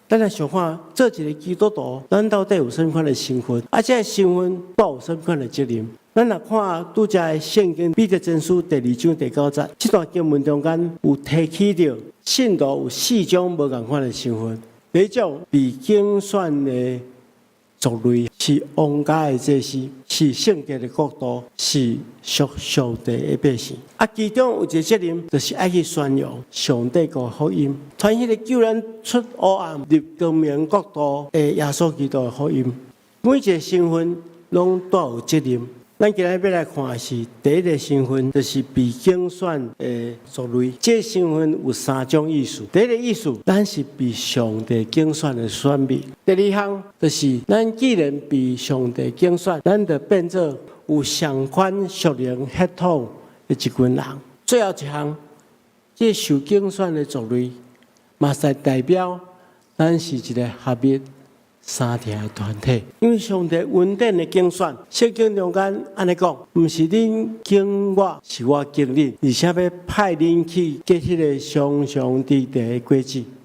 咱來想看，做一个基督徒，咱到底有啥物款的身份？啊，這个身份帶有啥物款的責任？咱若看拄才的聖經彼得前書第二章第九節，這段經文中間有提起著信徒有四種無仝款的身份。第一種被揀選的族類，是王家的祭司，是聖潔的國度，是屬上帝的百姓。啊，其中有一个責任，就是愛去宣揚上帝國福音，傳彼個救咱出黑暗入光明國度的耶穌基督的福音。每一个身份攏帶有責任。咱今日欲來看的是第一個身份，就是被揀選的族類。這個身份有三種意思。第一個意思，咱是被上帝揀選的選民。第二項，就是咱既然被上帝揀選，咱就變做有相款屬靈血統的一群人。最後一項，這個受揀選的族類，嘛是代表咱是一个合一相疼的團體，因為上帝恩典的揀選，聖經中間按呢講，毋是恁揀我，是我揀恁，而且欲派恁去結彼个常常佇地的果子。